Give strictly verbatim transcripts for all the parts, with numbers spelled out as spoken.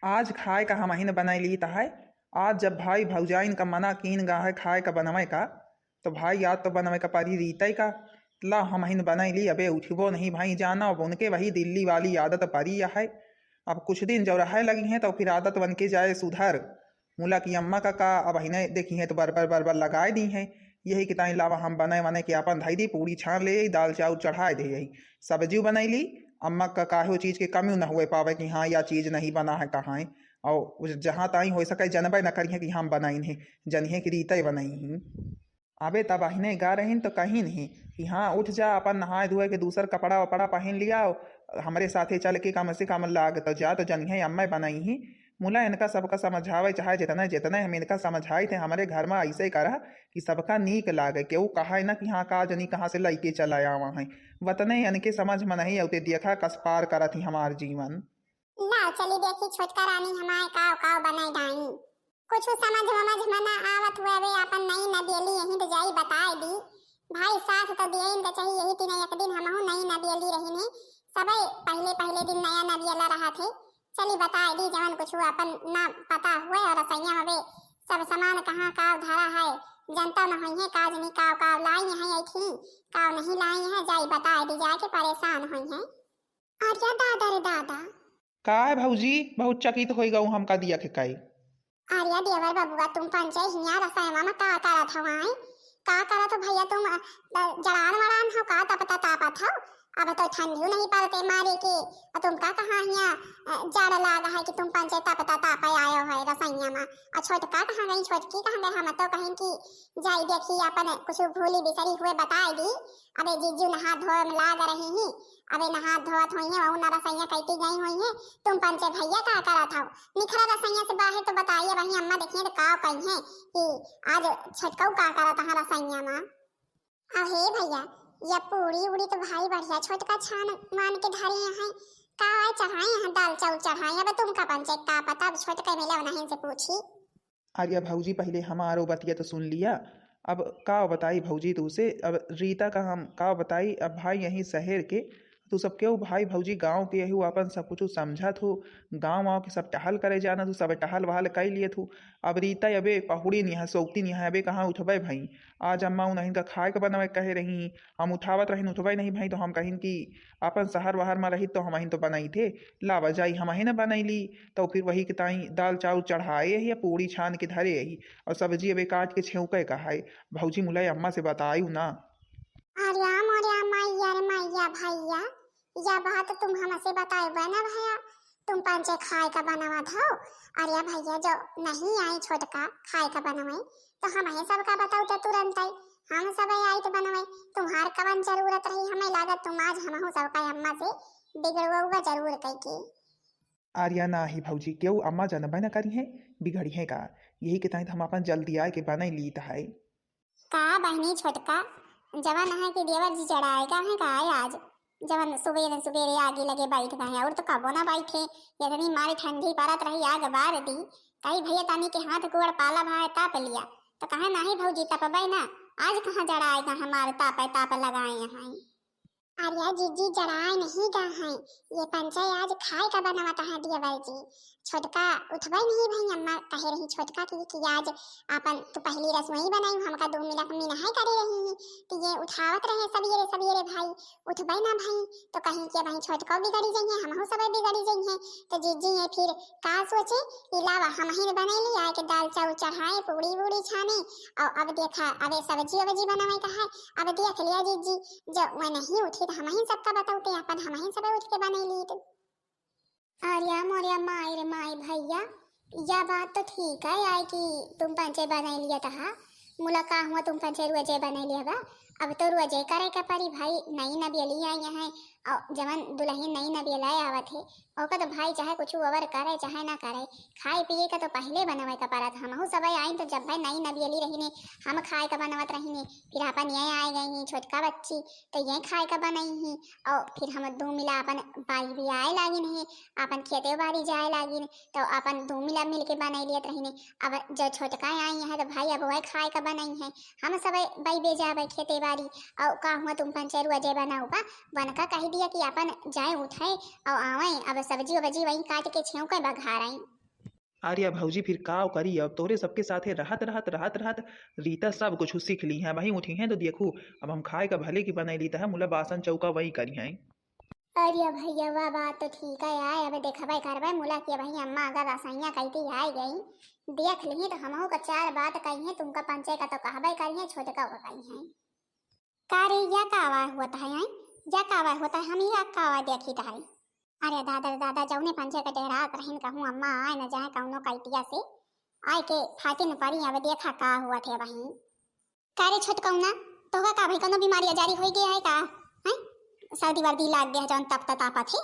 आज खाए का हमहिन बनाई ली तहाय। आज जब भाई भौजाइन का मना कीन गा है खाए का बनवे का, तो भाई आज तो बनवे का परी रीतै का। ला हमहिन बनाई ली, अबे उठबो नहीं भाई जाना, अब उनके वही दिल्ली वाली आदत परी है। अब कुछ दिन जब रहे लगी हैं तो फिर आदत बन के जाए सुधर। मुला की अम्मा का का, अब हिने देखी हैं तो बर बर बर बर लगाए दी हैं। यही कि ताई लावा हम बनाए वनाए के आपन धई दी, पूड़ी छान ले, दाल चाउर चढ़ाए दे, यही सब्जी बनाई ली। अम्मा का काहे चीज के कमी न हुए पावे कि हाँ या चीज नहीं बना है कहाँ है। और जहाँ ताई हो सके जनबे न करिए कि हम बनाइन है, जनिए कि रीतै बनाई ही। अबे तब अहिने गा रहीन तो कहिन ही कि हाँ उठ जा, अपन नहाए धोए के दूसर कपड़ा वपड़ा पहन लिया, हमरे साथे चल के कम से कम लाग तो जा, तो जनिए अम्मा बनाई ही। मुला इनका सबका समझावे चाहे जितने जितने हम इनका समझाई थे, हमरे घर में ऐसे करा कि सबका नीक लागे, केहू कहा ना कि हाँ का जनी कहाँ से लइके चला आवा है। वतने इनके समझ में नहीं औते, देखा कस पार करत ही हमार जीवन। ला चली देखी छोटका रानी हमारे काव काव बनाई डाई। कुछ समझ वमझ में ना आवत हुए, वे अपन नई नबेली यहीं तो जाई बताए दी। भाई साथ तो दिए तो चाहिए, यही तीन एक दिन हमहू नई नबेली रही ने, सबे पहले पहले दिन नया नबेला रहा थे। चली बताए दी जवन कुछ अपन ना पता हुए और रसोइया में वे सब सामान कहाँ काव धरा है, जनता न होई है का जनी काव काव लाई है ऐठी, काव नहीं लाई है, जाई बताए दी जाके परेशान होई है। अरे दादा रे दादा। का है भौजी, बहुत चकित होई गऊ हमका दिया के काई? अरे देवर बबुआ, तुम पंचे हिया रसोईवा में का करत हवाई? का करत हो भैया तुम, अ, जड़ान वड़ान हो का, तपता तापत हो? अब तो ठंडियो नहीं पड़ते मारे के, और तुमका कहाँ हिया, अ, जड़ लाग है कि तुम पंचे तपता तापे आयो है रसोईया में? और छोटका कहाँ गई, छोटकी कहाँ गई? हम तो कहें कि जाई देखी अपन कुछ भूली बिसरी हुए बताए दी। अबे जीजू नहा धोए में लाग रही ही, अबे नहा धोत होई है, वहू नरसैया कैती गई होई है। तुम पंचे भैया का करत हो? निखरा रसैया से बाहर तो बताइए, वही अम्मा देखिए तो का कही है कि आज छोटकऊ का करत है रसैया में। अब हे भैया, ये पूरी उड़ी तो भाई बढ़िया छोटका छान मान के धरे हैं, का आए चढ़ाए हैं, दाल चाउर चढ़ाए। अब तुमका पंचे का पता, अब छोटका मिला नहीं से पूछी। अरे भौजी, पहिले हमारो बतिया तो सुन लिया। अब का बताई भौजी तू से, अब रीता का हम का बताई। अब भाई यहीं शहर के, तू सब केहू भाई भौजी गाँव के यही, आपन सब कुछ समझत हो। गाँव वाँव के सब टहल करे जाना, तू सब टहल वहल कई लिए थू। अब रीता अबे पहुड़ी नहीं है, सोती नहीं है, अबे कहाँ उठबे भाई? आज अम्मा उन्हीं का खाए के बनवे कहे रही, हम उठावत रहिन, उठबे नहीं भाई, तो हम कहिन कि आपन शहर वहर में रही तो हमहिन तो बनाई थे, लावा जाई हमहिन बनाई ली। तो फिर वही के ताई दाल चाउर चढ़ाए ही, पूड़ी छान के धरे ही, और सब्जी अबे काट के छेउके का है। भौजी मुलाई अम्मा से बतायू ना। अरे मोरे मैया रे मैया भैया, या बात तुम हमसे बताए ना भैया, तुम पंचे खाए का बनावा धो। अरे भैया जो नहीं आई छोटका खाए का बनवे, तो हमही सबका बताऊ तो तुरंत आई, हम सब आई तो बनवे। तुम्हार कवन जरूरत रही, हमें लागत तुम आज हमहू सबका अम्मा से बिगड़ुआ जरूर कई के। आर्या ना ही भौजी, केहू अम्मा जनबे न करी है, बिगड़ी है का? यही के तहत हम अपन जल्दी आए के बनई लीत है। का बहनी छोटका, जवन है कि देवर जी जड़ाए का है का आज? जवन सुबेरे सुबेरे आगे लगे बैठ गए हैं, और तो कबो ना बैठे। इतनी मारी ठंडी परत रही, आग बार दी। कही भैया तनी के हाथ गोड़ पाला भाई ताप लिया, तो कहे नहीं भौजी तपबे ना, आज कहाँ जड़ाए का हमारे तापे ताप लगाए हैं। अरे जीजी जड़ाए नहीं गा हैं, ये पंचे आज खाए का बनवत है देवर जी। छोटका उठबे नहीं भाई, अम्मा कहे रही छोटका की कि आज आपन तू पहली रसोई बनाई, हमका दो मिनट में नहाए करे रही है, तो ये उठावत रहे सवेरे सवेरे भाई, उठबे ना भाई, तो कहीं के भाई छोटको बिगड़ी जाइए, हमहू सब बिगड़ी जाइए। तो जीजी ये फिर का सोचे कि लावा हमहिन बनई ली, आए के दाल चाउर चढ़ाए, पूड़ी वूड़ी छाने, और अब देखा अबे सब्जी वब्जी बनावे का है। अब देख लिया जीजी, जब वह नहीं उठी तो हमहिन सबका बताऊ ते अपन हमहिन सब उठ के बनई ली तो। अरे मोरे माई रे माई भैया, या बात तो ठीक है आए कि तुम पंचे बनई लिया तहा, मुला का हुआ तुम पंचे रोजे बनई लिया बा। अब तो रोजे करे के परी भाई, नई नबेली आई है, और जवन दुल्हन नई नबेला आवत है, ओका तो भाई चाहे कुछ ओवर करे चाहे ना करे, खाए पिए का तो पहले बनवे का परत। हमहू सब आई तो जब भाई नई नबेली रही ने, हम खाए का बनवत रही ने, फिर अपन ये आए गई ही छोटका बच्ची, तो ये खाए का बनई ही, और फिर हम दो मिला अपन बाई भी आए लागिन ही, अपन खेते बाड़ी जाए लागिन, तो अपन दो मिला मिल के बनई लियत रही ने। अब जो छोटका आई है तो भाई अब वह खाए का बनई है, हम सब बाई बे जाबे खेते बारी, अउ का हुआ तुम पंचेरुआ जे बनाऊ बा, वनका कहि दिया कि अपन जाए उठाए अउ आवै, अब सब्जी वब्जी वहीं काट के छेव के बघारई। अरे भौजी, फिर का करी, अब तोरे सबके साथे रहत, रहत, रहत, रहत रीता सब कुछ सीख ली है। वहीं उठी हैं तो देखू, अब हम खाए का भले की बनाई ली, त है मुला बासन चौका वही करी हैं। अरे भैया, वह बात तो ठीक है यार, अब देखबे करबे मुला कि वही अम्मा अगर रसोइया कइती आइ गई, देख ली तो हमहू का चार बात कही है, तुमका पंचे का तो कहबे करी है, छोटका का कही है। का रे, या का आवाज होत है, हैं? या का आवाज होत है? हम या का आवाज देखित है? अरे दादा रे दादा, जौने पंचे के डेरात रहिन कहूँ अम्मा आए न जाए कौनो कइतिया से, आए के फाटिन परी, अब देखा का हुआ थे वहीं। का रे छोटकौना, तोहका का भाई कौनो बीमारी आजारी होई गया है का? हैं? सर्दी वर्दी लाग गया है जौन तपता तापत है?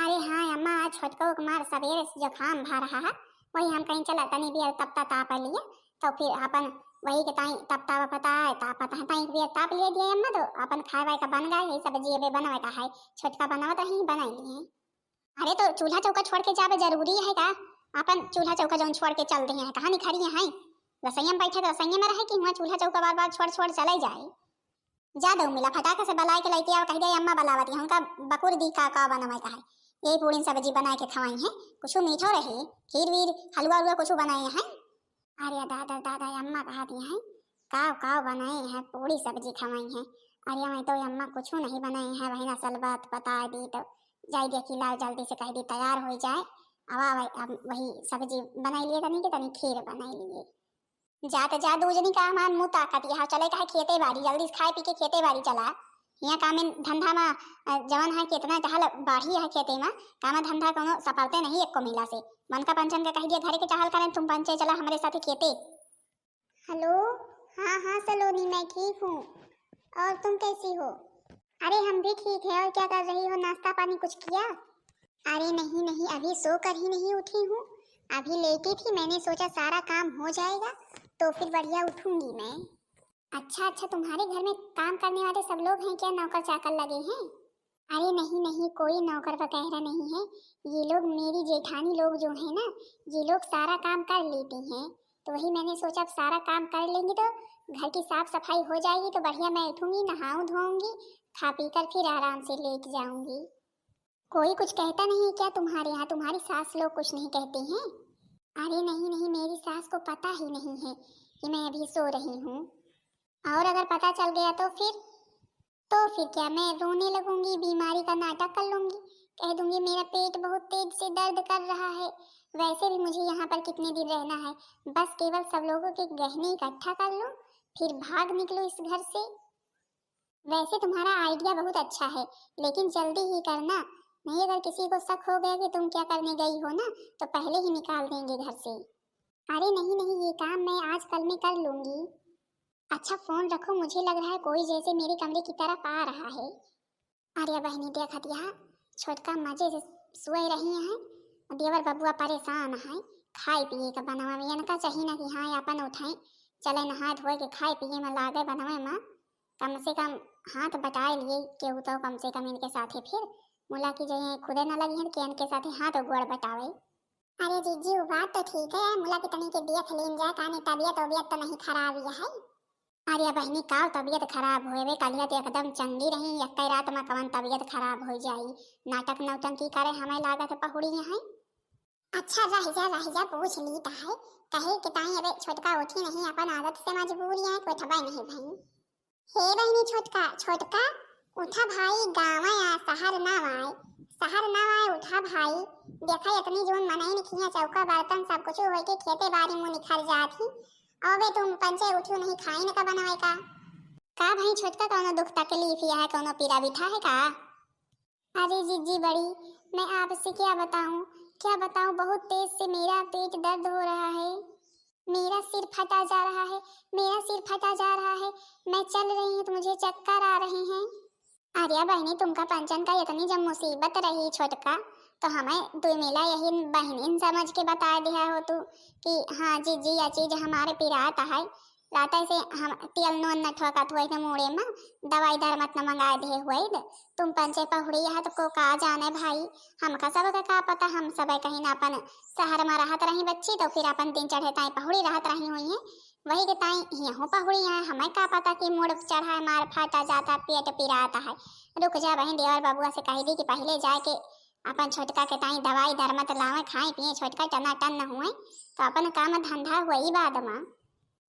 अरे हाँ अम्मा, आज छोटकौ के मार सबेरे से जुकाम भा रहा है, वही हम कहीं चला तनी बियर तपता ताप लिए, तो फिर अपन वही के ताई तपता वपता है, तापत है ताई बियर ताप लिए दिए अम्मा, तो अपन खाए वाए का बन गए, यही सब्जी अबे बनवे का है, छोटका बनावत रही, बनाई लिए। अरे तो चूल्हा चौका छोड़ के जाबे जरूरी है का? अपन चूल्हा चौका जौन छोड़ के चल दिए हैं, कहाँ निखरी हैं? रसोइया में बैठे तो रसोइया में रहे कि हुआ चूल्हा चौका बार बार छोड़ छोड़ चले जाए। जा दो मिला फटाक से बलाए के लइके आवा, कहि दे अम्मा बलावत है, उनका बकुर दी का का बनवे का है, यही पूरी सब्जी बनाए के खवाई है, कुछ मीठो रहे, खीर वीर हलवा उलवा कुछ बनाए हैं। अरे दादा दादा, अम्मा कहत हैं, काव काव बनाए हैं, पूरी सब्जी खवाई हैं। अरे मैं तो अम्मा कुछ नहीं बनाए हैं, वही ना सल बात बता दी तो जाई देखी लाओ जल्दी से कहि दी तैयार हो जाए। अब आवे, अब वही सब्जी बनाई लिए तनी के तनी खीर बनाई लिए। जा त जा, दू जनी का हमार मुँह ताकत यहाँ चले का है खेते बारी, जल्दी से खाए पी के खेते बारी चला। यहाँ काम में धंधा में, अ, जवन है कितना चाहल बाढ़ी है खेते में, काम धंधा कोनो सफलते नहीं एको मिला से। मन का पंचन का कहि दिया घरे के चाहल करें, तुम पंचे चला हमरे साथे खेते। हेलो, हाँ हाँ सलोनी, मैं ठीक हूँ, और तुम कैसी हो? अरे हम भी ठीक है, और क्या कर रही हो, नाश्ता पानी कुछ किया? अरे नहीं नहीं, अभी सोकर ही नहीं उठी हूँ, अभी लेटी थी, मैंने सोचा सारा काम हो जाएगा तो फिर बढ़िया उठूंगी मैं। अच्छा अच्छा, तुम्हारे घर में काम करने वाले सब लोग हैं क्या, नौकर चाकर लगे हैं? अरे नहीं नहीं, कोई नौकर वगैरह नहीं है, ये लोग मेरी जेठानी लोग जो है ना, ये लोग सारा काम कर लेती हैं, तो वही मैंने सोचा अब सारा काम कर लेंगी तो घर की साफ सफाई हो जाएगी तो बढ़िया मैं उठूंगी, नहाऊं धोऊंगी, खा पी कर फिर आराम से लेट जाऊंगी। कोई कुछ कहता नहीं है क्या तुम्हारे यहाँ? तुम्हारी सास लोग कुछ नहीं कहती हैं? अरे नहीं नहीं, मेरी सास को पता ही नहीं है कि मैं अभी सो रही हूँ। और अगर पता चल गया तो फिर? तो फिर क्या, मैं रोने लगूंगी, बीमारी का नाटक कर लूंगी, कह दूंगी मेरा पेट बहुत तेज से दर्द कर रहा है, वैसे भी मुझे यहाँ पर कितने दिन रहना है, बस केवल सब लोगों के गहने इकट्ठा कर लूँ, फिर भाग निकलूँ इस घर से। वैसे तुम्हारा आइडिया बहुत अच्छा है, लेकिन जल्दी ही करना, नहीं अगर किसी को शक हो गया कि तुम क्या करने गई हो ना, तो पहले ही निकाल देंगे घर से। अरे नहीं नहीं, ये काम मैं आज कल में कर लूंगी। अच्छा फोन रखो, मुझे लग रहा है कोई जैसे मेरे कमरे की तरफ आ रहा है। अरे बहनी देखत यहाँ छोटका मजे से सोए रही हैं, देवर बबुआ परेशान हैं, खाए पिए का बनवा में इनका चाहिए ना कि हाँ अपन उठाएं, चले नहाए धोए के खाए पिए में लागे बनवे में। कम से कम हाथ बटाए लिए केहू तो कम से कम इनके साथे फिर मुला की जइहैं, खुदे न लगिहैं कि इनके साथे हाथ गोड़ बटावे। अरे जीजी, उ बात तो ठीक है, मुला के तनी के देख लीन जाए, काने तबियत वबियत तो नहीं खराब है? अरे बहनी, का तबियत खराब होए बे, कलिया तो एकदम चंगी रही, एक रात में कवन तबियत खराब हो जाई, नाटक नौटंकी करे, हमें लागत है पहुड़ी हैं। अच्छा रह जा, रह जा, पूछ ली तो है, कहे के ताई अबे छोटका उठी नहीं, अपन आदत से मजबूरी है, कोई ठबे नहीं भई। हे बहिनी छोटका, छोटका, उठा भाई, गाँव आ, शहर ना आए, शहर ना आए, उठा भाई। देखा इतनी जून मनई निखिया चौका बर्तन सब कुछ होई के खेते बारी मुँह निखर जात ही। अबे तुम पंचे उठू नहीं खाई न का बनावे का? का भाई छोटका कौनो दुख तकलीफ या है, कौनो पीरा बिठा है का? अरे जीजी बड़ी, मैं आपसे क्या बताऊं, क्या बताऊं, बहुत तेज से मेरा पेट दर्द हो रहा है, मेरा सिर फटा जा रहा है, मेरा सिर फटा जा रहा है, मैं चल रही हूँ तो मुझे चक्कर आ रहे हैं। अरे बहनी, तुमका पंचन का इतनी जब मुसीबत रही छोटका, तो हमें दुई मेला यही बहनिन समझ के बता दिया हो तू कि हाँ जीजी, या चीज हमारे पिरात है, लाते से हम तेल नून न ठोकत हुए न मूड़े में, दवाई दरमत न मंगाए दे हुए। तुम पंचे पहुड़ी है तो को का जाने भाई, हमका सब का, का पता, हम सब कहीं ना अपन शहर में रहत रही बच्ची, तो फिर अपन दिन चढ़े ताई पहुड़ी रहत रही हुई है, वही के ताई हियहू पहुड़ी है। हमें का पता कि मूड़ चढ़ा है, मार फाटा जाता, पेट पिराता है। रुक जा बहन, देवर बबुआ से कह दी कि पहले जाके अपन छोटका के ताई दवाई दरमत लावे, खाए पिए, छोटका टना टन न हुए, तो अपन काम धंधा हुई बाद में।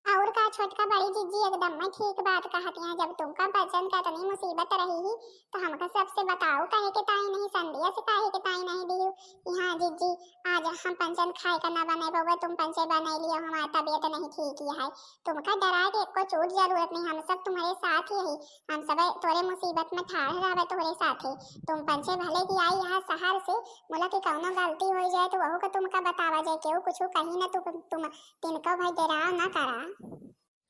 और का छोटका, बड़ी जिज्जी एकदम में ठीक बात कहत हैं। जब तुमका बच्चन का इतनी मुसीबत रही ही, तो हमका सबसे बताओ, कहे के ताई नहीं, संध्या से कहे के ताई नहीं दियो कि हाँ जिज्जी, आज हम पंचन खाए का ना बने बउआ, तुम पंचे बने लियो, हमार तबीयत नहीं ठीक ही है। तुमका डराए के एको चूट जरूरत नहीं, हम सब तुम्हारे साथ ही ही, हम सब तोरे मुसीबत में ठाड़ रहबे तोरे साथे। तुम पंचे भले की आई यहाँ शहर से, मुला के कौनो गलती हो जाए तो वहू का तुमका बतावा जाए, केहू कुछ कही ना, तु, तुम तिनको भाई डेराव ना करा।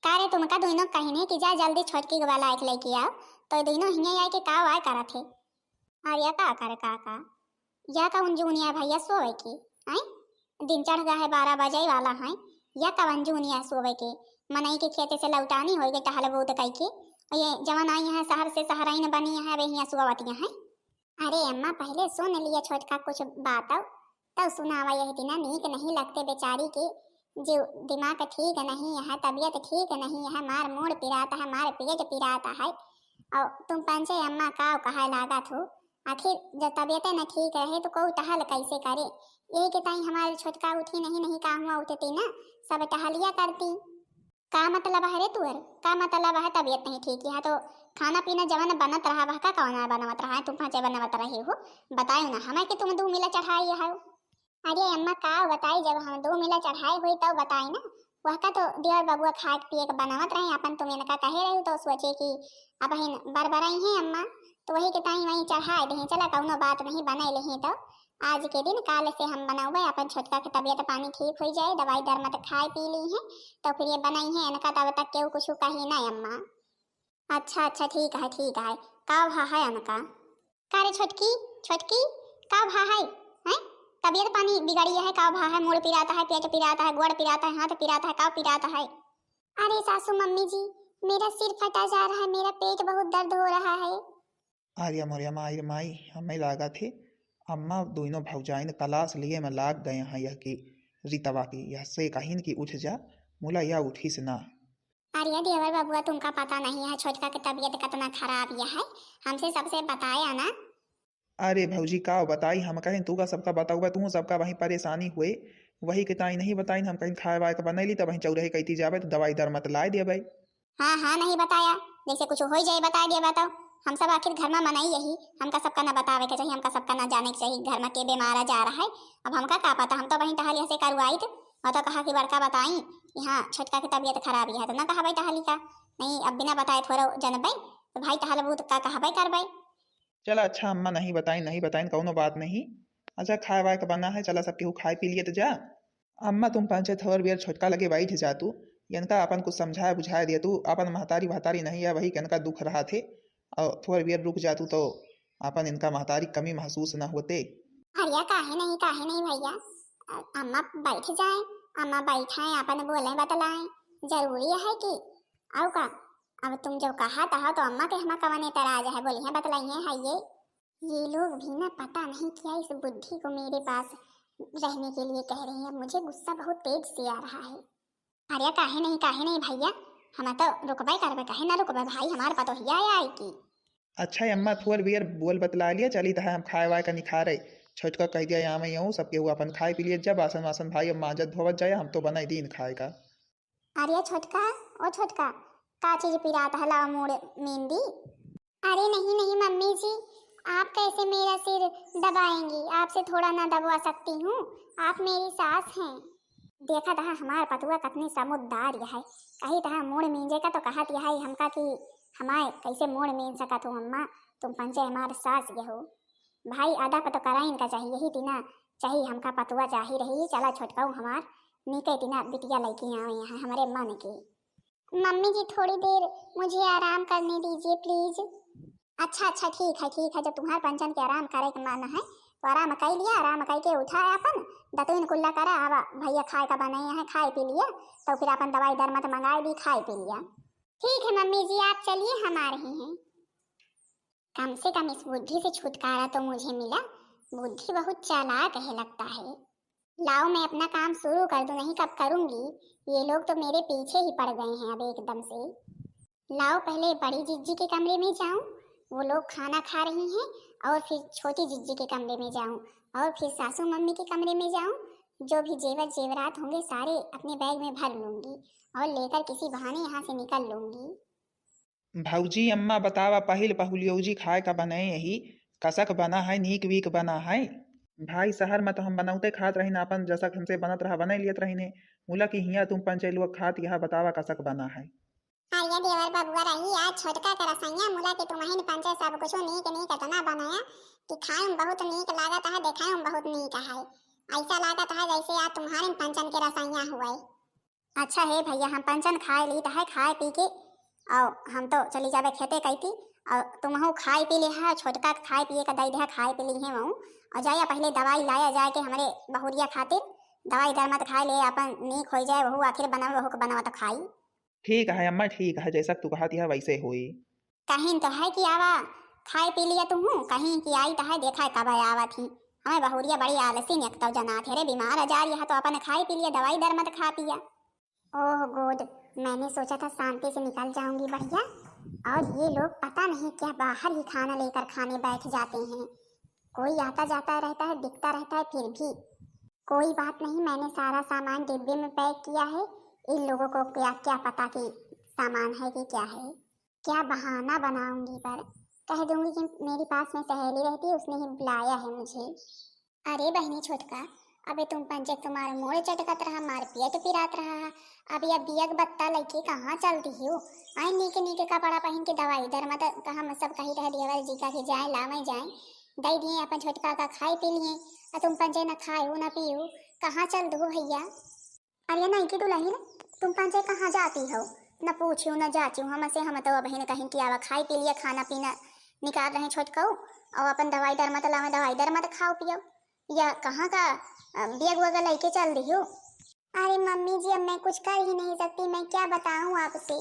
का रे, तुमका दुइनो कहिने कि जा जल्दी छोटकी के बलाए के लेके आओ, तो दुइनो हियाँ आए के का वाय करत हे? अरे का करे का का, या कवन जूनिया भैया सोवे के, हैं? दिन चढ़ गया है, बारह बजे वाला है, या कवन जूनिया सोवे के? मनई के खेते से लौटानी होई गई टहल बूत कई के, और ये जवन आई है शहर से, शहराइन बनी है, वे हियाँ सोवतिया है। अरे अम्मा, पहले सुन लिया छोटका कुछ बात, तब सुनावा। यही दिना नीक नहीं लगते बेचारी के, जो दिमाग ठीक नहीं है, तबीयत ठीक नहीं है, मार मूड़ पिराता है, मार पेट पिराता है। और तुम पंचे अम्मा का कहा लागत हो, आखिर जब तबीयते न ठीक रहे तो कोई टहल कैसे करे? यही के ताई हमारे छोटका उठी नहीं, नहीं का हुआ उठती ना, सब टहलिया करती। का मतलब है रे तुअर? का मतलब है तबीयत नहीं ठीक है तो खाना पीना जवन बनत रहा वह का कौन बनवत रहा है? तुम पाँचे बनवत रहे हो, बतायो ना हमें कि तुम दो मिला चढ़ाई है। अरे अम्मा का बताई, जब हम दो मिला चढ़ाई हुई तब बताई ना। वह का तो देवर बबुआ खाए पिए के बनवत रहे, अपन तुम इनका कहे रही तो सोचे कि अब हिन बरबराई हैं अम्मा, तो वही के ताई वहीं चढ़ाए दे। चला कौनो बात नहीं, बनाए ले तो आज के दिन काल से हम बनौबे, अपन छोटका के तबीयत पानी ठीक हो जाए, दवाई दरमत खाए पी ली है, तो फिर ये बनाई है इनका, तब तक केहू कुछ कही ना अम्मा। अच्छा अच्छा, ठीक है ठीक है, का भा है अनका? का रे छोटकी, छोटकी, का भा है? हैं? तबीयत पानी बिगड़ी है, का भा है? मूड़ पिराता है, पेट पिराता है, गोड़ पिराता है, हाथ पिराता है, का पिराता है? अरे सासू मम्मी जी, मेरा सिर फटा जा रहा है, मेरा पेट बहुत दर्द हो रहा है। अरे मोरे माई रे माई, हमें लागत है अम्मा दोनों भौजाइन कलास लिए में लाग गए हैं यह की रितवा की, यह से कहिन की उठ जा, मुला या उठिस ना। अरे देवर बबुआ, तुमका पता नहीं है छोटका के तबीयत कितना खराब यह है, हमसे सबसे बताया ना। अरे भौजी का बताई, हम कहें तू का सबका बताऊबा, तू सबका वहीं परेशानी हुए, वही के ताई नहीं बताइन, हम कहीं खाए वाए के बनैली तब वहीं चौराहे कहती जाबे तो दवाई दरमत लाए देबे। हाँ हाँ, नहीं बताया, जैसे कुछ हो जाए बताए देबा तो। हम सब आखिर घर में मनाई यही, हमका सबका ना बतावे के चाहिए, हमका सबका ना जाने के चाहिए घर में के बीमार आ जा रहा है। अब हमका का पता, हम तो वहीं टहलिया से करवाई थे, और तो कहा कि बड़का बताई कि हाँ छोटका की तबीयत खराब है तो ना कहबे टहली का, नहीं अब बिना बताए थोड़ा जनबे तो भाई टहलबू तो का कहबे करबे। चला अच्छा अम्मा, नहीं बताइन, नहीं बताइन, कौनो बात नहीं। अच्छा खाए वाए के बना है, चला सब केहू खाए पी लिए तो जा। अम्मा तुम पाँचे थोर बेर छोटका लगे बैठ जा तू, इनका अपन कुछ समझाए बुझाए दिया तू, अपन महतारी भतारी नहीं है, वही के इनका दुख रहा थे, और थोर बेर रुक जा तू तो अपन इनका महतारी कमी महसूस ना होते। अरे काहे नहीं, काहे नहीं भैया, अ-, अम्मा बैठ जाए, अम्मा बैठाए अपन बोले बतलाए, जरूरी है कि, आओ का, अब तुम जो कहा तहा तो अम्मा के हमा कवन एतराज है, बोली है बतलाई है, है ये। ये लोग भी ना पता नहीं क्या इस बुद्धि को मेरे पास रहने के लिए कह रहे हैं। मुझे गुस्सा बहुत तेज से आ रहा है। अरे काहे नहीं, काहे नहीं भैया, हम तो रुकबे करबे, काहे ना रुकबे भाई, हमार पतोहिया है आई की। अच्छा अम्मा, थोर बेर बोल बतला लिया, चली तहा हम खाए वाए का निखारे। छोटका कह दिया यहाँ में यूँ सब केहू अपन खाए पी लिए जा, बासन वासन भाई अब मांजत धोवत जाए, हम तो बनाई दीन खाए का। अरे छोटका, ओ छोटका, का चीज पिरात है, लाओ मूड़ मींदी। अरे नहीं नहीं मम्मी जी, आप कैसे मेरा सिर दबाएंगी? आपसे थोड़ा ना दबवा सकती हूँ, आप मेरी सास हैं। देखा तहा हमार पतुआ कतनी समझदार है, कही तहा मूड़ मींजे का तो कहत यह हमका कि हमारे कैसे मूड़ मीन सकत हो अम्मा, तुम पंचे हमार सास यहो। भाई अदा पर तो कराइन का चाहिए ही तीना, चाहिए हमका पतुआ चाहिए रही। चला छोटकाऊ हमार नीके तीना बिटिया लइके आवे यहाँ हमरे मन के। मम्मी जी थोड़ी देर मुझे आराम करने दीजिए प्लीज। अच्छा अच्छा ठीक है ठीक है, जब तुम्हारे पंचन के आराम करे के मन है तो आराम कइ लिया, आराम कइ के उठा अपन, दतुइन कुल्ला करा, आवा भइया खाए का बनाए हैं, खाए पी लिया, तो फिर अपन दवाई दरमत मंगाए दी, खाए पी लिया। ठीक है मम्मी जी, आप चलिए, हम आ रहे हैं। कम से कम इस बुद्धि से छुटकारा तो मुझे मिला। बुद्धि बहुत चालाक है लगता है। लाओ, मैं अपना काम शुरू कर दूं, नहीं कब करूंगी। ये लोग तो मेरे पीछे ही पड़ गए हैं अब एकदम से। लाओ, पहले बड़ी जिज्जी के कमरे में जाऊं, वो लोग खाना खा रही हैं, और फिर छोटी जिज्जी के कमरे में जाऊं, और फिर सासू मम्मी के कमरे में जाऊं। जो भी जेवर जेवरात होंगे, सारे अपने बैग में भर लूंगी और लेकर किसी बहाने यहाँ से निकल लूंगी। भौजी, अम्मा बतावा, पहिल पहुलियौजी खाए का बनाए यही, कसक बना है, नीक वीक बना है? भाई, शहर में तो हम बनौते खात रहिन, आपन जसक हमसे बनत रहा, बनाए लियत रहिने। मुला कि हियाँ तुम पंचे लोग खात, यहाँ बतावा, कसक बना है? अरे देवर बबुआ रही, आज छोटका के रसैया मुला कि तुमहिन पंचे सब कुछ नीक नीक इतना बनाया कि खाए में बहुत नीक लागत है, देखाए में बहुत नीक है। ऐसा लागत है जैसे आज तुम्हारे पंचन के रसैया हुए। अच्छा हे भइया, हम पंचन खाए लीत है, खाए पी के, और हम तो चली जाबे खेते कइती, और तुमहू खाए पी ले है, छोटका के खाए पिए का दई दे, खाए पी ली है वहू, और जाया पहले दवाई लाया जाए के हमरे बहुरिया खातिर, दवाई दरमत खाए ले, अपन नीक होई जाए, वहू आखिर बनल, वहू के बनवा तो खाई। ठीक है अम्मा, ठीक है, जैसा तू कहत यह वैसे होई। कहीं तो है कि आवा खाए पी लिया तुहू, कहीं कि आई तो है, देखा है कब आवत ही। हमें बहुरिया बड़ी आलसी निकतौ जनात है रे, बीमार आजार, यह तो अपन खाए पी लिया, दवाई दरमत खा पिया। ओह गोड, मैंने सोचा था शांति से निकल जाऊंगी बढ़िया, और ये लोग पता नहीं क्या बाहर ही खाना लेकर खाने बैठ जाते हैं। कोई आता जाता रहता है, दिखता रहता है, फिर भी कोई बात नहीं, मैंने सारा सामान डिब्बे में पैक किया है। इन लोगों को क्या, क्या पता कि सामान है कि क्या है। क्या बहाना बनाऊंगी, पर कह दूंगी कि मेरी पास में सहेली रहती है, उसने ही बुलाया है मुझे। अरे बहिनी छोटका, अबे तुम पंचे तुम्हार मोड़ चटकत रहा, मार पेट पिरात रहा है। अब यह बियग बत्ता लइके कहाँ चल दिहु? आई नीके नीके कपड़ा पहिन के दवाई दरमत का हम सब कही रह देवर जी का कि जाए लावे जाए, दई दिए अपन छोटका का खाए पी लिए, और तुम पंचे न खायो न पियो, कहाँ चल दू भइया? अरे नहीं की दुलहिन, तुम पंचे कहाँ जाती हो? न पूछियो न जाचियो हमसे, हम तो अबहिन कहिन कि आवा खाए पी लिया, खाना पीना निकाल रहे छोटकऊ, और अपन दवाई दरमत लावे, दवाई दरमत खाओ पियो। या कहाँ का, अ, बियग वगैरह लइके चल दिहु? अरे मम्मी जी, अब मैं कुछ कर ही नहीं सकती, मैं क्या बताऊँ आपसे।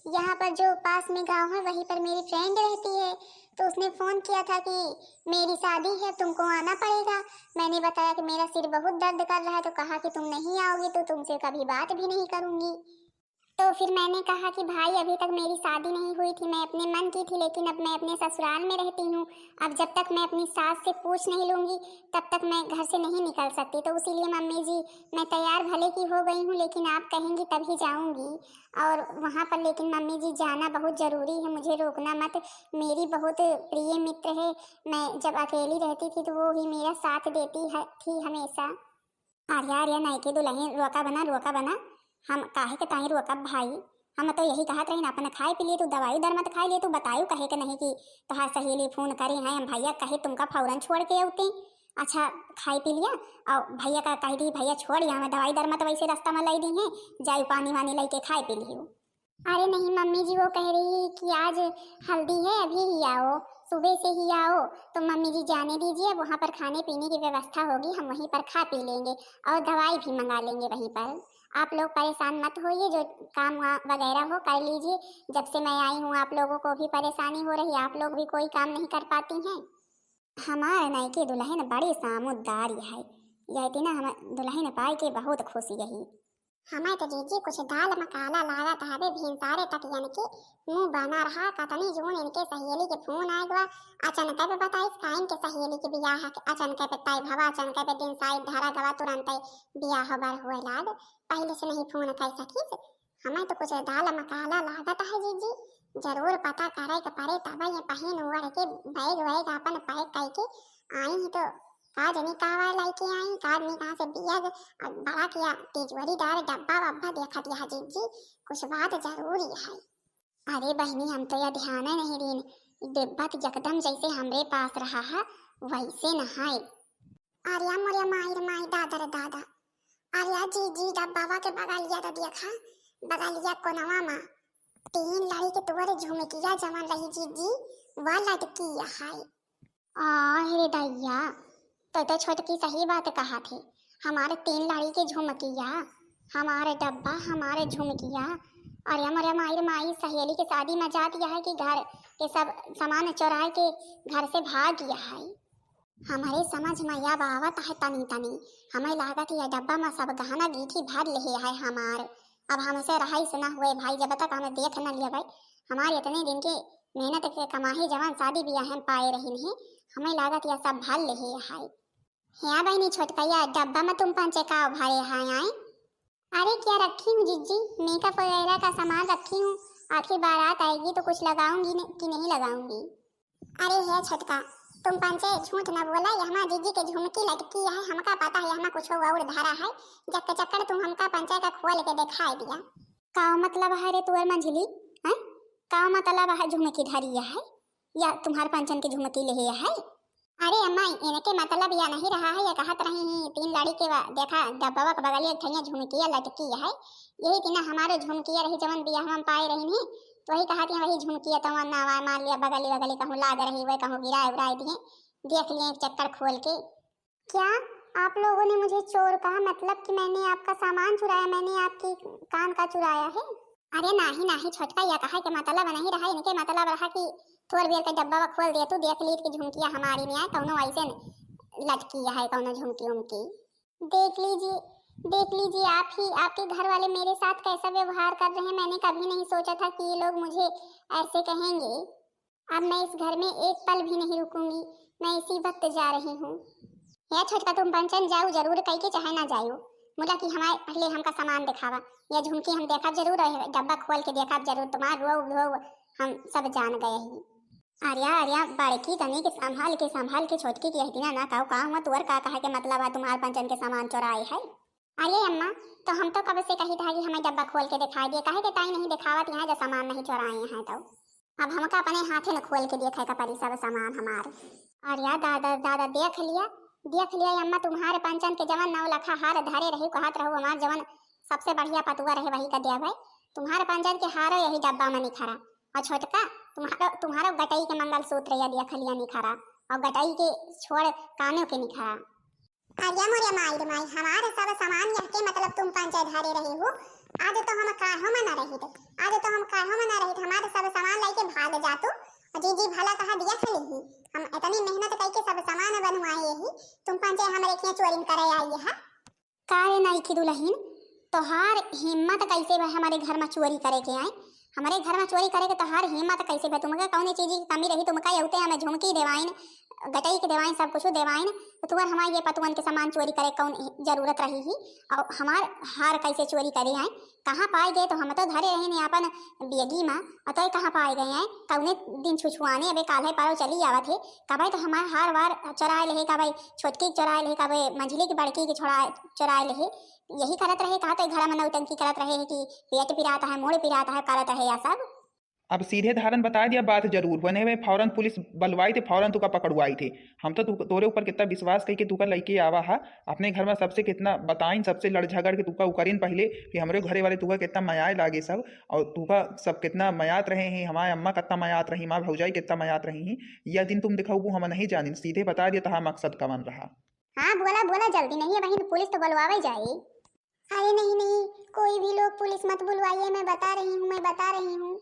यहाँ पर जो पास में गाँव है, वहीं पर मेरी फ्रेंड रहती है, तो उसने फ़ोन किया था कि मेरी शादी है, अब तुमको आना पड़ेगा। मैंने बताया कि मेरा सिर बहुत दर्द कर रहा है, तो कहा कि तुम नहीं आओगी तो तुमसे कभी बात भी नहीं करूँगी। तो फिर मैंने कहा कि भाई, अभी तक मेरी शादी नहीं हुई थी, मैं अपने मन की थी, लेकिन अब मैं अपने ससुराल में रहती हूँ। अब जब तक मैं अपनी सास से पूछ नहीं लूँगी, तब तक मैं घर से नहीं निकल सकती। तो इसीलिए मम्मी जी, मैं तैयार भले की हो गई हूँ, लेकिन आप कहेंगी तभी जाऊँगी। और वहाँ पर लेकिन मम्मी जी, जाना बहुत ज़रूरी है, मुझे रोकना मत। मेरी बहुत प्रिय मित्र है, मैं जब अकेली रहती थी तो वो ही मेरा साथ देती है, थी हमेशा। अरे यार, ये नइकी दुलहिन, रोका बना, रोका बना। हम काहे के ताई रोकब भाई? हम तो यही कहत रहिन, अपन खाए पी लिए, तू दवाई दरमत खाए लिए, तू बतायू कहे के नहीं कि तोहार सहेली फोन करी है, हम भैया कहे तुमका फौरन छोड़ के अउते। अच्छा, खाए पी लिया, और भैया का कह दी, भैया छोड़, यहाँ मैं दवाई दरमत वैसे रास्ता में लाई दी है, जायू पानी वानी लइके खाए पी लियो। अरे नहीं मम्मी जी, वो कह रही कि आज हल्दी है, अभी ही आओ, सुबह से ही आओ। तो मम्मी जी जाने दीजिए, वहाँ पर खाने पीने की व्यवस्था होगी, हम वहीं पर खा पी लेंगे और दवाई भी मंगा लेंगे वहीं पर। आप लोग परेशान मत होइए, जो काम वा-, वगैरह हो कर लीजिए। जब से मैं आई हूँ आप लोगों को भी परेशानी हो रही, आप लोग भी कोई काम नहीं कर पाती हैं। हमार नइकी दुलहिन बड़ी सामुदारी है, यह दिन हम दुलहिन पाई के बहुत खुश यही। हमें तो जीजी कुछ दाल में काला लागत हवे, भिनसारे तक यनके मुँह बना रहा। कतनी जून इनके सहेली के फोन आए गवा, अचनके पे बताइस का इनके सहेली के बियाह है, अचनके पे तय भवा, अचनके पे दिन साइत धरा गवा, तुरंते बियाह बर हुए लाग, पहले से नहीं फोन कर सकीस। हमें तो कुछ दाल में काला लागत है जीजी, जरूर पता करे के पड़े, तब ये पहिन ओढ़ के बैग वैग अपन पैक करके आई ही तो का जनी कावा लइके आई, का जनी कहाँ से बियग, अ, बड़ा किया तिजोरीदार डब्बा वब्बा देखत यह जीजी, कुछ बात जरूरी है। अरे बहिनी, हम तो यह ध्यान ही नहीं दीन, डिब्बा तो एकदम जैसे हमरे पास रहा है, वैसे न है। अरे मोरे माई रे माई, दादा रे दादा, अरे जीजी, डब्बावा के बगलिया तो देखा, बगलिया कोनवा मा तीन लड़ी के तुअरे झुमकिया जमल रही जीजी, वह लटकी है। आ, हे रे दैया, तो, तो छोटकी सही बात कहा थे, हमारे तीन लाड़ी के झुमकिया, हमारे डब्बा, हमारे झुमकिया। अरे हमरे माई रे माई, सहेली के शादी में जात यह है कि घर के सब सामान चोराए के घर से भाग गया है। हमारे समझ में अब आवत है तनी तनी, हमें लागत यह डब्बा में सब गहना गीठी भर लेहे है हमार। अब हमसे रहाइस न हुए भाई, जब तक हमें देख न लेबै, हमारे इतने दिन के मेहनत के कमाई जवन शादी ब्याह में पाए रही नहीं, हमें लागत यह सब भर लेहे है। ह्या बहिनी छोटकैया, डब्बा में तुम पंचे का भरे हैं आए? अरे क्या रखी हूँ जिज्जी, मेकअप वगैरह का सामान रखी हूँ, आखिर बारात आएगी तो कुछ लगाऊंगी न, कि नहीं लगाऊंगी। अरे हे छोटका, तुम पंचे झूठ न बोला, ये हमार जिज्जी के झुमकी लटकी है, हमका पता है, हमार कुछ और धरा है, जक चक्कर तुम हमका पंचे का खोल के दिखाई दिया। का मतलब है रे तुअर मंझली, हैं? का मतलब है झुमकी धरी है? या तुम्हार पंचन के झुमकी लेहे है? अरे अम्मा, इनके मतलब या नहीं रहा है, या कहत रही ही, तीन लाड़ी के बा-, देखा, डब्बवा के बगलिया एक ठइया झुमकिया लटकी है, यही तीना हमारे झुमकिया रही, जवन बियाह में पाए रही नहीं, तो वही कहत है, वही झुमकिया तो वरना आवा, मान लिया, बगली, बगली कहूँ लाग रही, वह कहूँ गिराए उराए दिए, देख लिए एक चक्कर खोल के। क्या आप लोगों ने मुझे चोर कहा? मतलब कि मैंने आपका सामान चुराया, मैंने आपकी कान का चुराया है? अरे नाही, नाही छोटका, या कहा के मतलब नहीं रहा, इनके मतलब रहा कि थोड़ देर के डब्बा खोल दे तू, देख लीत कि झुमकिया हमारी नहीं आए, कौनो ऐसे लटकी है, कौनो झुमकी उमकी। देख लीजिए, देख लीजिए आप ही, आपके घर वाले मेरे साथ कैसा व्यवहार कर रहे हैं। मैंने कभी नहीं सोचा था कि ये लोग मुझे ऐसे कहेंगे। अब मैं इस घर में एक पल भी नहीं रुकूंगी, मैं इसी वक्त जा रही हूँ। या छोटका, तुम पंचन जाओ जरूर, कई के चाहे ना जाओ, मुला कि हमारे पहले हमका सामान दिखावा, या झुमकी हम देखब जरूर, और डब्बा खोल के देखब जरूर, तुम्हार रोव धोव हम सब जान गए ही। अरे, अरे, बड़की तनी के संभाल के, संभाल के, छोटकी के यह दिना ना कहू, का हुआ, तुअर का कहे के मतलब है, तुम्हार पंचन के सामान चोराए है? अरे अम्मा, तो हम तो कब से कही था कि हमें डब्बा खोल के दिखाई दिए, काहे के ताई नहीं दिखावत यहाँ जब सामान नहीं चोराए हैं तो। अब हमका अपने हाथे न खोल के देखे का पड़ी सब सामान हमार। अरे दादा, दादा, देख लिया, देख लिया अम्मा, तुम्हारे पंचन के जवन नौ लखा हार धरे रही, कहत रहू हमार जवन सबसे बढ़िया पतुआ रहे वही का दिया भाई। तुम्हारे पंचन के हारो यही डब्बा में निखरा, और छोटका तुम्हारो, तुम्हारो गटई के मंगलसूत्र या देख लिया निखरा, और गटई के छोड़ कानों के निखरा। अरे मोरे माई रे माई, हमार सब सामान यहके मतलब तुम पंचे धरे रहे हो। आज तो हम काहो में न रहित, आज तो हम काहो में न रहित, हमार सब सामान लेके भाग जातू। जी जी भला कहा दिया खली ही, हम इतनी मेहनत करके सब सामान बनवाए ही, तुम पंचे हमरे किया चोरी करे आई है। का रे नईखी दुलहिन, तोहार हिम्मत कैसे भा हमरे घर में चोरी करे के आए? हमरे घर में चोरी करे के तोहार हिम्मत कैसे भा? तुमका कौने चीज की कमी रही? तुमका यहूते हमें झुमकी देवाइन, गटई के देवाइन, सब कुछ देवाइन, तो तुअर हमार ये पतुअन के सामान चोरी करे कौन जरूरत रही ही? और हमार हार कैसे चोरी करे आए? कहाँ पाए गए? तो हम तो धरे रहे नहीं अपन बेगी में, और तो कहाँ पाए गए हैं? कौने दिन छुछुआने अबे काल्हे पारो चली आवत है, कबे तो हमार हार वार चोराए लेहे, कबे छोटकी के चोराए लेहे, कबे मंझली के बड़की के छोड़ा, चोराए लेहे। यही करत रहे, कहा तो घर में नौटंकी करत रहे है कि पेट पिरात है, मुड़ पिरात है, करत रहे या सब। अब सीधे धारन बता दिया बात जरूर, वने में फौरन पुलिस बलवाई थे, फौरन तुका पकड़वाई थे। हम तो तू, तोरे ऊपर कितना विश्वास कई के तुका लइके आवा हा, अपने घर में सबसे कितना बताइन, सबसे लड़ झगड़ के तुका उकरिन पहले कि हमरे घरे वाले तुका कितना मयाए लागे सब, और तुका सब कितना मयात रहे हैं, हमारे अम्मा कितना मयात रही, हमार भौजाई कितना मयात रही हैं। यह दिन तुम दिखाऊ हम नहीं जानिन, सीधे बता दिया तहार मकसद कवन रहा। हाँ बोला बोला जल्दी, नहीं है बहिन, पुलिस तो बुलवावे जाए। अरे नहीं नहीं, कोई भी लोग पुलिस मत बुलवाइए, मैं बता रही हूँ, मैं बता रही हूँ।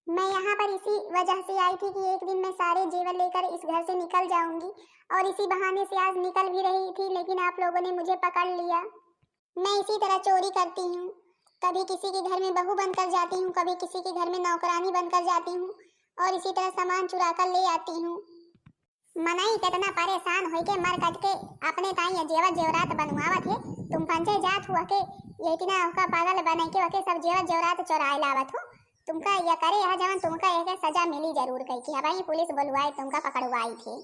मैं यहाँ पर इसी वजह से आई थी कि एक दिन मैं सारे जेवर लेकर इस घर से निकल जाऊंगी, और इसी बहाने से आज निकल भी रही थी, लेकिन आप लोगों ने मुझे पकड़ लिया। मैं इसी तरह चोरी करती हूँ, कभी किसी के घर में बहू बनकर जाती हूँ, कभी किसी के घर में नौकरानी बनकर जाती हूँ, और इसी तरह सामान चुरा कर ले आती हूँ। मनई कितना परेशान होइके मर कट के अपने ताई ये जेवर जेवरात बनवावत है, तुम पंचे जात हुआ के ये इतना ओका पागल बने के ओके सब जेवर जेवरात चोराए लावत हो। तुमका ये करे यह जवन तुमका एक सजा मिली जरूर कही कि हवाई पुलिस बुलवाई तुमका पकड़वाई थे।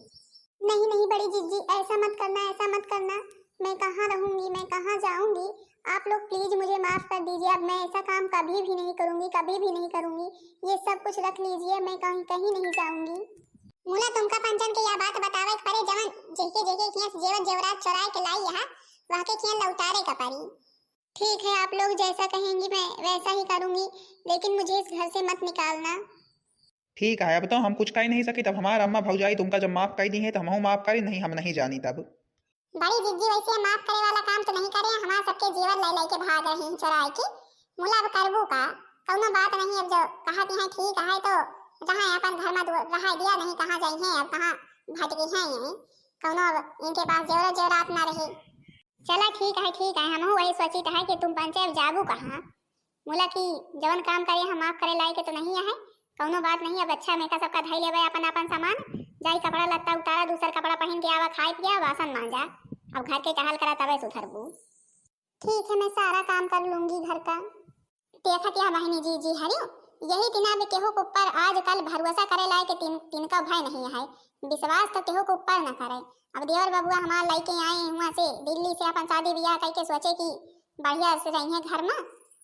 नहीं नहीं बड़ी जिज्जी, ऐसा मत करना, ऐसा मत करना। मैं कहाँ रहूंगी, मैं कहाँ जाऊंगी? आप लोग प्लीज मुझे माफ कर दीजिए, अब मैं ऐसा काम कभी भी नहीं करूंगी, कभी भी नहीं करूंगी। ये सब कुछ रख लीजिए, मैं कहीं कहीं नहीं जाऊंगी। मुला तुमका पंचन के यह बात बतावे के परे जवन जेके जेके किया से जेवर जेवरात चोराए के लाई यहाँ, वह के किया लौटारे का परी। ठीक है, आप लोग जैसा कहेंगी मैं वैसा ही करूंगी, लेकिन मुझे इस घर से मत निकालना। ठीक है, अब तो हम कुछ कह नहीं सकी, तब हमार अम्मा भौजाई तुमका जब माफ कर दी है तो हमहू माफ करी, नहीं हम नहीं जानी तब। बड़ी जिज्जी वैसे माफ करे वाला काम तो नहीं करे, हमार सबके जेवर लै लै के भाग रही हैं चोराय के। मुला अब करबू का? कौनो बात नहीं, अब जो कहत हैं ठीक है तो रहा अपन घर में दु-, रहा दिया नहीं, कहाँ जाई हैं अब, कहाँ भटकी हैं ये, कौनो अब इनके पास जेवरो जेवरात ना रही। चला ठीक है, ठीक है, हमहू वही सोचित है कि तुम पंचे अब जाबू कहाँ। मुला कि जवन काम करे हम माफ करे लायक तो नहीं है, कौनो बात नहीं। अब अच्छा मेका सबका धई लेबे अपन अपन सामान, जाई कपड़ा लत्ता उतारा, दूसर कपड़ा पहिन के आवा, खाए पिया, बासन मांजा, अब घर के टहल करा तबे सुधरबू। ठीक है, मैं सारा काम कर लूंगी घर का। देखत या बहिनी जिज्जी हरियो, यही तिना भी केहू के ऊपर आजकल भरोसा करे लायक तिन, तिनका भय नहीं है, विश्वास तो केहू के ऊपर न करे। अब देवर बबुआ हमार लइके आए हुआ से दिल्ली से अपन शादी बियाह कइके सोचे कि बढ़िया से रहिए घर में,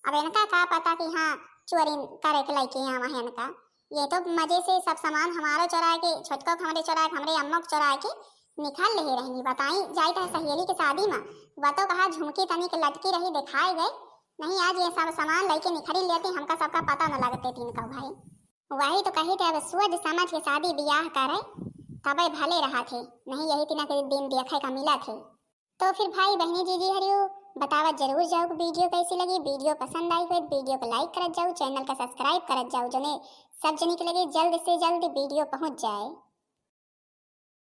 अब इनका का पता कि हाँ चोरी करे के लइके आवा है इनका। ये तो मजे से सब सामान हमारो चोराय के, छोटको के हमरे चोराय के, हमरे अम्मो के चोराय के निकाल ले रहनी। बताई जाई तो सहेली के शादी में, वो तो कहा झुमकी तनी के लटकी रही दिखाए गए, नहीं आज ये सब सामान लइके निखरी लेती, हमका सबका पता न लगते तिनका भाई। वही तो कही थे, अब सोच समझ के शादी बियाह करे तबे भले रहा थे, नहीं यही तिना के दिन देखे का मिला थे। तो फिर भाई बहिनी जिज्जी हरियो बतावत जरूर जाओ कि वीडियो कैसी लगी। वीडियो पसंद आई हो तो वीडियो को लाइक करत जाओ, चैनल का सब्सक्राइब करत जाओ, जने सब जनी के लगे जल्द से जल्द वीडियो पहुंच जाए।